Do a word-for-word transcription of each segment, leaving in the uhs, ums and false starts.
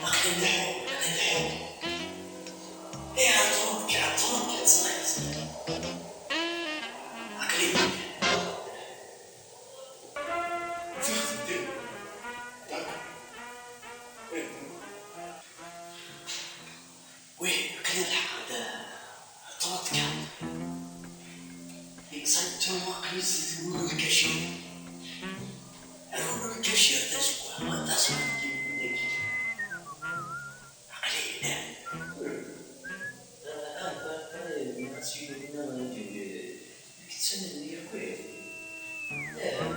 Aql-i nleḥḥu, aql-i nleḥḥu. Ih, ɛeṭṭleɣ-k, ɛeṭṭleɣ-k, ẓriɣ, ẓriɣ. Aql-i. Tif teddiḍ. D'accord. Oui. Oui, aql-i lḥeqeɣ-d trente-quatre. Exactement, aql-i zdat n wul n lkacir. Ar wul n lkacir, tazewwa, wa d aẓref n yimdanen-agi. Aql-i hna. Ah, ah, ah, ah, nniɣ-as i win-nni, deg tsanni akk. Ah, ah, ah,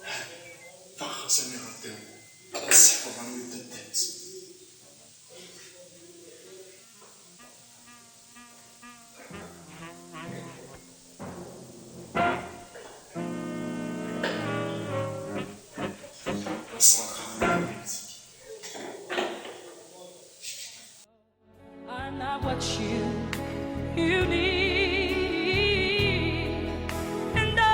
ah. Faqeɣ-as aniɣer d-awi, ad as-seḥfeḍ anwa i d dadda-s. I'm not what you you need, and I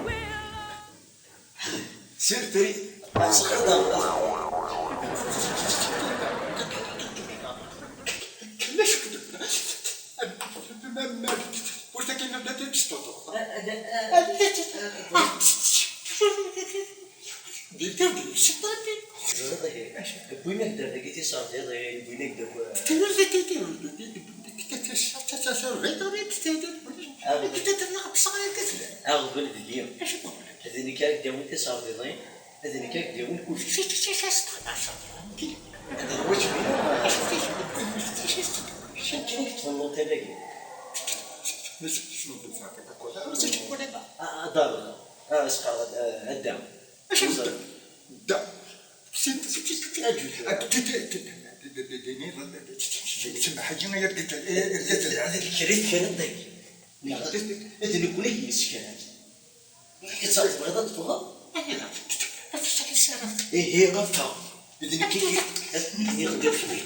will. Surprise. Ur takin ad testuṭuḍ. Di tawdi, si ṭṭafi. Teẓriḍ ihi, wwin-ak-d ar dagi tiserdiḍin, wwin-ak-d akk. Aɣbel deg-i. D nekk ara k-d-yawin tiserdiḍin, d nekk ara k-d-yawin kullec. Akken i k-ṭṭfen l'hôtel-agi. Ah, ah, ḍabeɣ. Ah, asqar, ah, adda. Acu d da? Aǧǧut. Semmeḥ-iyi, ay argaz. Deg kra i tekra dagi. D nekkni i k-yessekran. Ur tebɣiḍ ad teffɣeḍ? Ihi, ffeɣ. D nekk i k-, ad k-ixdem fell-i.